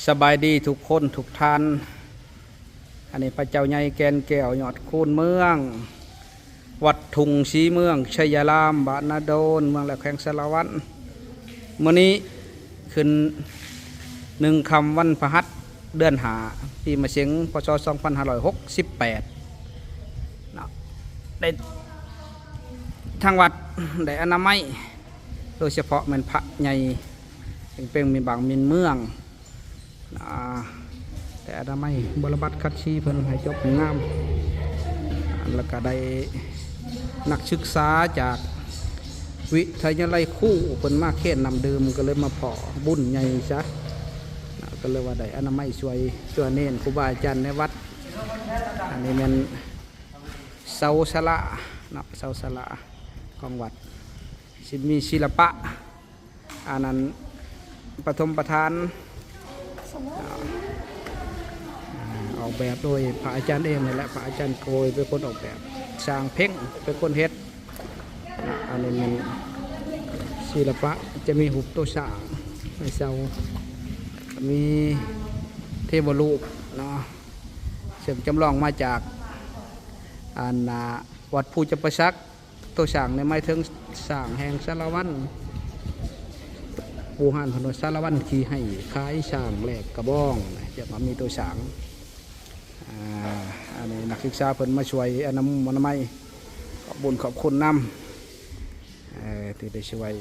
ສະບາຍດີທຸກຄົນທຸກທ່ານ. ອັນນີ້ພະເຈົ້າໃຫຍ່ແກ່ນແກ້ວຍອດຄູນເມືອງ ວັດທຸ່ງສີເມືອງ ໄຊຍະລາມ ບ້ານນາໂດນ ເມືອງແລະແຂວງສາລະວັນ. ມື້ນີ້ຂຶ້ນໜຶ່ງຄ່ຳ ວັນພະຫັດ ເດືອນຫ້າ ປີມະເສັງ ພ.ສ. ສອງພັນຫ້າຮ້ອຍຫົກສິບແປດເນາະ ໄດ້ ທາງວັດໄດ້ອະນາໄມ ໂດຍສະເພາະແມ່ນພະໃຫຍ່ເປັງໆ ມີບາງມີເມືອງ ອາ ແຕ່ອະນາໄມ ບົວລະບັດ ຂັດສີເພິ່ນໃຫ້ຈົບໃຫ້ງາມ ແລ້ວກະໄດ້ນັກສຶກສາຈາກວິທະຍາໄລຄູເພິ່ນມາເຄນນ້ຳດື່ມ ກໍເລີຍມາພໍ້ບຸນໃຫຍ່ຊະ ກໍເລີຍວ່າໄດ້ອະນາໄມຊ່ວຍ ຊ່ວຍເນນ ຄູບາອາຈານໃນວັດ. ອັນນີ້ແມ່ນເສົາສາລາເນາະ ເສົາສາລາຂອງວັດ ຊິມີສິລະປະ ອັນນັ້ນປະຖົມປະທານ ອາ ອອກແບບໂດຍພະອາຈານເອງນີ້ແຫຼະ ພະອາຈານໂກຍເປັນຄົນອອກແບບ ຊ່າງເພັງເປັນຄົນເຮັດ. ອັນນີ້ແມ່ນສິລະປະ ຈະມີຮູບໂຕຊ້າງໃນເສົາ ມີເທວະຮູບເນາະ ເຊິ່ງຈຳລອງມາຈາກ ອັນ ອາ ວັດພູຈຳປາສັກ. ໂຕຊ້າງນີ້ໝາຍເຖິງຊ້າງແຫ່ງສາລະວັນ ບູຮານເພິ່ນວ່າສາລະວັນຂີ້ໄຫ້ຂາຍຊ້າງແລກກະບອງ ຈະວ່າມີໂຕຊ້າງ. ອາ ອັນນີ້ນັກສຶກສາເພິ່ນມາຊ່ວຍອະນາ ອະນາໄມ ຂອບບຸນຂອບຄຸນນຳ ເອີ ທີ່ໄດ້ຊ່ວຍ